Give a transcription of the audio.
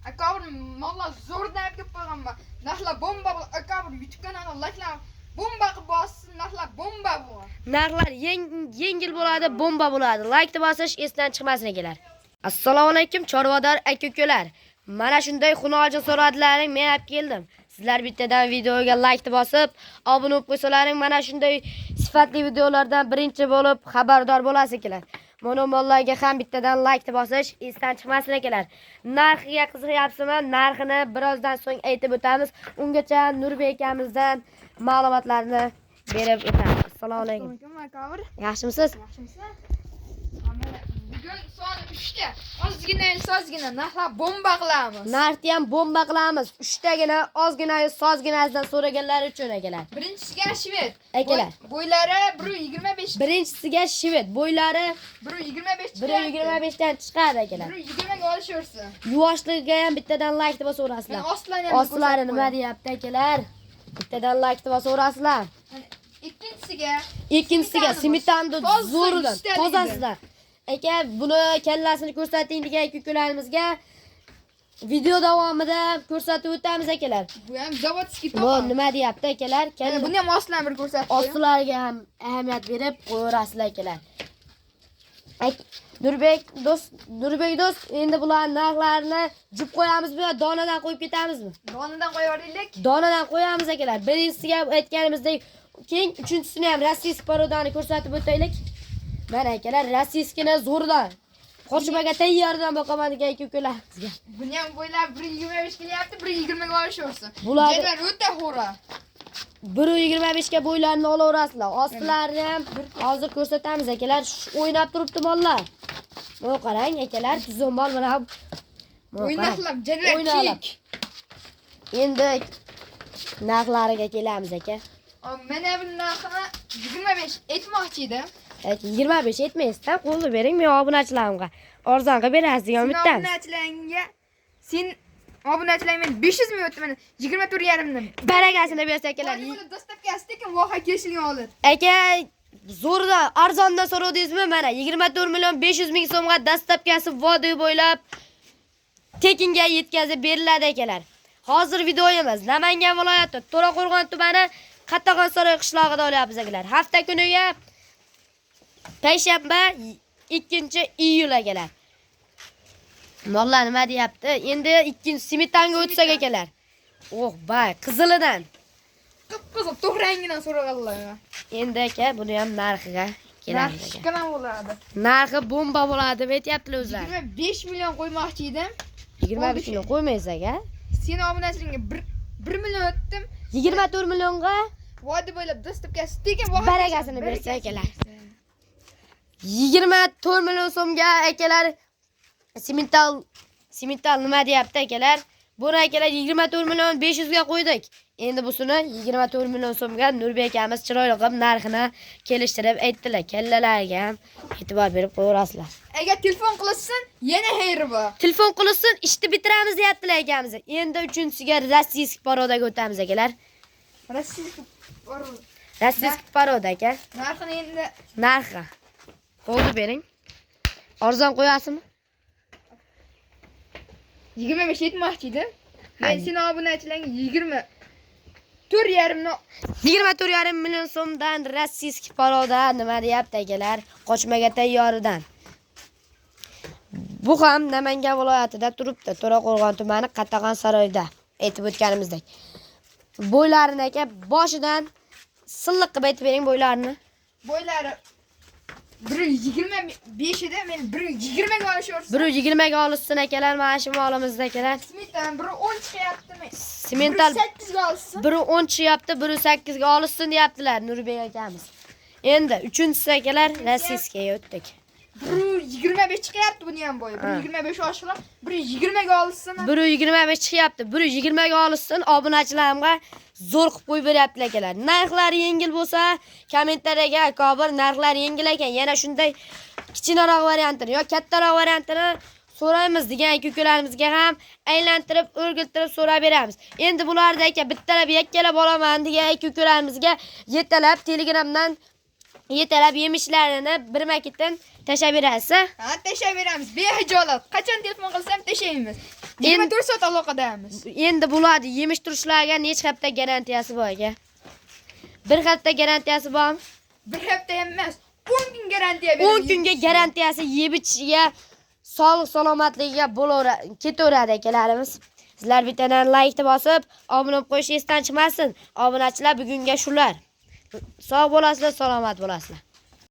Akabir mollar zo'rdan olib kelib qo'yganman. Narxlar bomba bo'ladi. Akabir YouTube kanalini likelar bomba qilib bossin, narxlar bomba bo'ladi. Narxlar yengil bo'ladi, bomba bo'ladi. Like bosish esdan chiqmasin akalar. Assalomu alaykum chorvador aka-ukalar. Mana shunday xunojin so'radilaring, men olib keldim. Sizlar bittadan videoga like bosib, obuna bo'lib qo'ysalaring, mana shunday sifatli videolardan birinchi bo'lib xabardor bo'lasizlar. Mono mollarga ham bittadan like bosish esdan chiqmasin akalar. Narxiga qiziqyapsizmi? Narxini birozdan so'ng aytib o'tamiz. Ungacha Nurbek akamizdan ma'lumotlarni berib o'tamiz. Assalomu alaykum. Alaykum akabir. Yaxshimisiz? Yaxshimisiz? Mana bugun son 3 ta. Ozgina, sozgina narxlar bomba qilamiz. Narxni ham bomba qilamiz. Uchtagina, ozgina, sozginasidan so'raganlar uchun akalar. Birinchisiga shved. Akalar. Bo'ylari 1.25. Birinchisiga shved, bo'ylari 1.25 chiqyapti. 1.25 dan chiqadi akalar. 1.20 ga olishaversin. Yuvoshligiga ham bittadan like bosaverasizlar. Men ostlarni ham Ostlari ko'rsatib nima deyapti akalar? Bittadan like bosaverasizlar. Mana ikkinchisiga Ikkinchisiga smetanni Toza zo'ridan, yuztalik tozasidan. Aka, buni kallasini ko'rsating degan aka-ukalarimizga video davomida ko'rsatib o'tamiz akalar. Bu ham zavodskiy Bu to'qim. nima deyapti akalar? Mana buni ham ostlarni bir ko'rsatib qo'ying. Ostlariga ham ahamiyat berib qo'yaverasizlar akalar. Nurbek do'st, Nurbek do'st, endi bularning narxlarini jup qo'yamizmi yo donadan qo'yib ketamizmi? Donidan qo'yaveraylik. Donadan qo'yamiz akalar. Birinchisiga aytganimizdek, keyin uchinchisini ham rossiyskiy porodani ko'rsatib o'taylik. Mana akalar, rossiyskini zo'rdan. Qochmaga tayyordan boqaman degan aka-ukalarimizga. Buni ham bo'ylari 1.25 kelyapti, 1.20 ga olishaversin. Bular- Jadval o'ta xo'ra. 1.25 ga bo'ylarini olaverasizlar. Ostlarini ham hozir ko'rsatamiz akalar. Shu o'ynab turibdi mollar. Mana qarang akalar, tuzum mol mana. Mana qarang. O'ynaqlab, jadval O'ynaqlab. kiyik. Endi narxlariga kelamiz aka. Mana bu narxini 25 aytmoqchi edim. Aka 25 etmaysiz-da, qo'lni bering, men obunachilarimga arzon qilib berasiz degan Sen umiddamiz. obunachilaringga sen obunachilaring men 500 ming o'tdi mana 24.5 ni. Barakasini bersa akalar. Buni dostavkasi tekin voha kelishilgan oladi. Aka zo'rdan arzondan so'radingizmi? Mana 24 million 500 ming so'mga dastlabkasi vodiy bo'ylab tekinga yetkazib beriladi akalar. Hozir videomiz Namangan viloyati To'raqo'rg'on tumani Qattag'onsaroy qishlog'ida olyapmiz akalar. Hafta kuniga payshanba 2-iyul akalar. Mollar nima deyapti? Endi ikkinchi smetanga o'tsak akalar. Oh, bay, qizilidan. Qip-qizil to'q rangidan so'raganlar. Endi aka buni ham narxiga kelamiz Narxi aka. shikana bo'ladi. Narxi bomba bo'ladi deb aytyaptilar o'zlari. 25 million qo'ymoqchi edim. 25 million qo'ymaysiz aka. Sen obunachilaringga 1 million o'tdim. 24 millionga Vodi bo'ylab dostavkasi tekin voha barakasini bersa akalar. 24 million so'mga akalar simental nima deyapti akalar? Buni akalar 24 million 500 ga qo'ydik. Endi busini 24 million so'mga Nurbek akamiz chiroyli qilib narxini kelishtirib aytdilar. Kallalarga ham e'tibor berib qo'yaverasizlar. Agar telefon qilishsin, yana xayri bor. Telefon qilsin, ishni bitiramiz deyaptilar akamiz. Endi uchinchisiga rossiyskiy porodaga o'tamiz akalar. Rossiyskiy poroda. Rossiyskiy poroda aka. Narxini endi Narxi. Qo'lni bering. Arzon qo'yasizmi? 25 aytmoqchi edim. Men Hani? seni obunachilaringga 24.5 ni 24,5 million so'mdan rossiyskiy poroda nima deyapti akalar? Qochmaga tayyoridan. Bu ham Namangan viloyatida turibdi. To'raqo'rg'on tumani Qattag'on saroyida aytib o'tganimizdek. Bo'ylarini aka boshidan silliq qilib aytib bering bo'ylarini. Bo'ylari 1.25 edi, men 1.20 ga olishaversin. 1.20 ga olishsin akalar, mana shu molimizda akalar. Smetan 1.10 chiqyaptimi? Simental 1.8 ga olishsin. 1.10 chiqyapti, 1.8 ga olishsin deyaptilar Nurbek akamiz. Endi uchinchisi akalar rossiyskiga o'tdik. 1.25 chiqyapti buni ham bo'yi. 1.25 oshiqlar 1.20 ga olishsin. 1.25 chiqyapti, 1.20 ga olishsin. Obunachilarimga zo'r qilib qo'yib beryaptilar akalar. Narxlari yengil bo'lsa, kommentariyaga akobir narxlar yengil ekan, yana shunday kichkinaroq variantini yo kattaroq variantini so'raymiz degan aka-ukalarimizga ham aylantirib, o'rgiltirib so'rab beramiz. Endi bularda aka bittalab yakkalab olaman degan aka-ukalarimizga yetalab Telegramdan yetalab yemishlarini bir maketdan tashlab berasiz. Ha, tashlab beramiz. Behijolat. Qachon telefon qilsam tashlaymiz. 24 soat aloqadamiz. Endi bo'ladi, yemish turishlarga necha hafta garantiyasi bor aka? Bir hafta garantiyasi bormi? Bir hafta ham emas, 10 kun garantiya beraman. 10 kunga garantiyasi yeb ichishiga, sog'lik salomatligiga bo'laveradi, ketaveradi akalarimiz. Sizlar bittadan laykni bosib, obuna bo'lib qo'yish esdan chiqmasin. Obunachilar bugunga shular. Sog' bo'lasizlar, salomat bo'lasizlar.